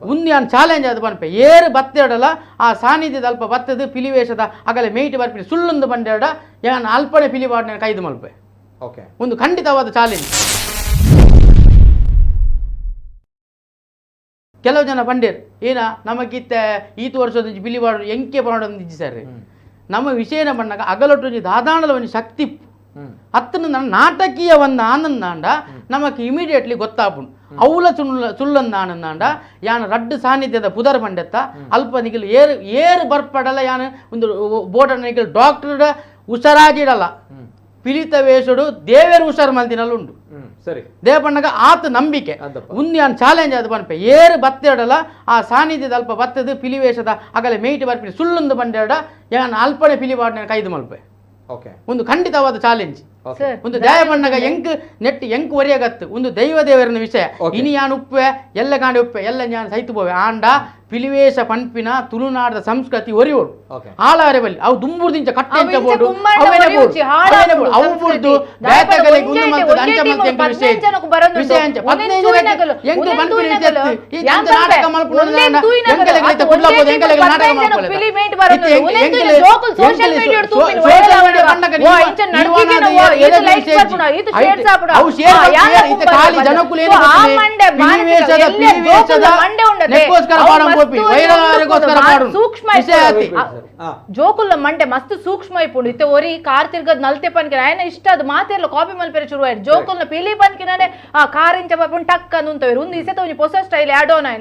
ಉಂದು ಯಾನ್ ಚಾಲೆಂಜ್ ಅದು ಪನ್ಪೆ ಏರು ಬತ್ತೇಡಲ ಆ ಸಾನ್ನಿಧ್ಯದ ಅಲ್ಪ ಬತ್ತದು ಪಿಲಿವೇಶದ ಅಗಲೆ ಮೇಯ್ಟ್ ಬರ್ಪಿನಿ ಸುಳ್ಳುಂದು ಪಂಡೇಡ ಯಾನ್ ಅಲ್ಪನೆ ಪಿಲಿ ಪಾಡ್ನ ಕೈದು ಮಲ್ಪೆ. ಓಕೆ. ಒಂದು ಖಂಡಿತವಾದ ಚಾಲೆಂಜ್. ಕೆಲವು ಜನ ಪಂಡೇರ್ ಏನ ನಮಗಿತ್ತ ಈತು ವರ್ಷದ ಪಿಲಿ ಪಾಡು ಎಂಕೆ ಪಾಡೊಂದು ಸರ್ ನಮ್ಮ ವಿಷಯನ ಬಣ್ಣಗ ಅಗಲೊಟ್ಟು ದಾದಾಣದ ಒಂದು ಶಕ್ತಿ ಅತ್ತನ ನನ್ನ ನಾಟಕೀಯ ಒಂದು ಆನಂದಾಂಡ ನಮಕ್ ಇಮಿಡಿಯೇಟ್ಲಿ ಗೊತ್ತಾಪುಂಡು. ಅವಲ ಸುಳ್ಳು ಸುಳ್ಳಂದಾನಂದಾಂಡ ಯಾನ್ ರಡ್ಡು ಸಾನ್ನಿಧ್ಯದ ಪುದರ್ ಪಂಡೆತ್ತ ಅಲ್ಪ ನಿಗಲು ಏರು ಏರು ಬರ್ಪಡಲ ಯಾನ್ ಒಂದು ಬೋರ್ಡ್ ನಿಗಲು ಡಾಕ್ಟರ್ ಹುಷಾರಾಗಿಡಲ್ಲ ಪಿಲಿತ ವೇಷಡು ದೇವೇರು ಹುಷಾರು ಮಲ್ದಿನಲ್ಲ ಉಂಡು. ಸರಿ. ದೇವಣ್ಣಗ ಆತ ನಂಬಿಕೆ. ಅಂದಪ್ಪ. ಉಂದು ಯಾನ್ ಚಾಲೆಂಜ್ ಅದು ಪನ್ಪೆ ಏರು ಬತ್ತೇಡಲ ಆ ಸಾನ್ನಿಧ್ಯದ ಅಲ್ಪ ಬತ್ತದು ಪಿಲಿವೇಶದ ಅಗಲೆ ಮೇಯ್ಟ್ ಬರ್ಪಿನಿ ಸುಳ್ಳುಂದು ಪಂಡೇಡ ಯಾನ್ ಅಲ್ಪನೆ ಪಿಲಿ ಪಾಡ್ನ ಕೈದು ಮಲ್ಪೆ. ಓಕೆ. ಒಂದು ಖಂಡಿತವಾದ ಚಾಲೆಂಜ್. ಓಕೆ. ಸರ್. ಒಂದು ದಯ ಬಣ್ಣಗ ಎಂಕ್ ನೆಟ್ ಎಂಕ್ ಒರಿಯಗತ್ತು ಒಂದು ದೈವ ದೇವರನ ವಿಷಯ. Okay. ಇನಿ ಯಾನ್ ಉಪ್ಪೆ ಎಲ್ಲ ಕಾಂಡೆ ಉಪ್ಪೆ ಎಲ್ಲ ಯಾನ್ ಸೈತು ಪೋವೆ ಆಂಡ ಪಿಲಿವೇಶ ಪನ್ಪಿನ ತುಳುನಾಡದ ಸಂಸ್ಕೃತಿ ಒರಿಯೋಡು. ಓಕೆ. ಆಳಾರೆ ಬಲ್ಲಿ ಅವು ದುಂಬುರ್ದಿಂಚ ಕಟ್ಟೆಂಚ ಅವು ಇಂಚ ಬೋಡು ಕುಂಬಾರನ ಅವೇನೆ ಬೋಡು ಒರಿಯುಚಿ, ಹಾಳಾಗುಂಡು ಅವೇನೆ ಬೋಡು ಅವು ಸಂಸ್ಕೃತಿ. ಬುಡ್ದು ದಾಯೆ ಪಂಡ ಬೇತಗಲೆಗ್ ಒಂಜೇ ಉಂದು ಮಲ್ತದ ಅಂಚ ಒಂಜೇ ಮಲ್ತ ಎಂಕ್ ವಿಷಯ 15 ಜನಕ್ ಬರೊಂದುಂಡು. ವಿಷಯ ಅಂಚ ಉಂದೆನ್ 15 ತೂಯಿನಗಲು, ಜನಕ್ಕೆ ಎಂಕ್ ಉಂದೆನ್ ಪನ್ಪಿನ ತೂಯಿನಗಲು, ವಿಷಯ ಇತ್ತು. ಈ ಯಾನ್ ಅಂಚ ನಾಟಕ ಪನ್ಪೆ, ಮಲ್ಪುನ ಉಂದೆನ್ ತೂಯಿನಗಲು, ಎಂಕಲೆಗ್ ಅತ್ ಇತ್ತೆ ಕುಡ್ಲ ಒಂಜೇ ಪೋದು ಎಂಕಲೆಗ್ ನಾಟಕ 15 ಜನಕ್ ಮಲ್ಪೊಲೆದ. ಪಿಲಿ ಮೇಟ್ ಬರೊಂದುಂಡು. ಇತ್ತೆ ಉಂದೆನ್ ತೂಯಿನ ಎಂಕಲೆ ಜೋಕುಲು ಸೋಷಿಯಲ್ ಎಂಕಲೆ ಮೀಡಿಯಾಡ್ ತೂಪಿನ ಸೋಷಿಯಲ್ ವೈರಲ್ ಮೀಡಿಯಾ ಆವೊಡು. ಪನ್ನಗ ಓ, ಇಂಚ ನಡಕಿಗೆನ ಓ, ಈತ್ ಲೈಕ್ ಬರ್ಪುನ, ಈತ್ ಶೇರ್ಸ್ ಆಪುನ. ಅವು ಶೇರ್ ಆ, ಯಾನ ಇತ್ತೆ ಕುಂಬಾರ ಖಾಲಿ ಬಂದ. ಜನಕುಲು ಸೊ, ಏನು ಆ ಗೊತ್ತಿಲ್ಲ. ಮಂಡೆ ಮಾನಸಿಕ ಪಿಲಿವೇಶದ ಎಲ್ಲೇ ಪಿಲಿವೇಶದ ಜೋಕುಲ್ನ ಮಂಡೆ ಉಂಡತೆ. ನೆಕ್ಕೋಸ್ಕರ ಅವು ಪಾಡಂ ಮಸ್ತ್ ಪೋಪಿ, ಒಂದು ವೈರಲ್ ಮಾ- ಪಾಡು. ಸೂಕ್ಷ್ಮ ವಿಷಯ ಇಪ್ಪುಂಡು. ಆತಿ. ಜೋಕುಲ್ನ ಮಂಡೆ ಮಸ್ತ್ ಸೂಕ್ಷ್ಮ ಇಪ್ಪುಂಡು. ಇತ್ತೆ ಒರಿ ಕಾರ್ ತಿರ್ಗದ್ ನಲ್ತೆ ಪನ್ಕಿನ ಆಯನ ಇಷ್ಟ ಅದು ಮಾತೆರ್ಲ ಕಾಪಿ ಮಲ್ಪೆರೆ ಶುರು ಆಯ್ತು. ಜೋಕುಲ್ನ ಪಿಲಿ ಪನ್ಕಿನನೆ ಆ ಕಾರ್ ಇಂಚ ಬರ್ಪುಂಡು ಟಕ್ ಅಂದ್ ಉಂತವೆರ್. ಉಂದು ಇಸೆತ ಒಂಜಿ ಪೊಸ ಸ್ಟೈಲ್ ಆಡ್ ಆನ್ ಆಯ್ನ.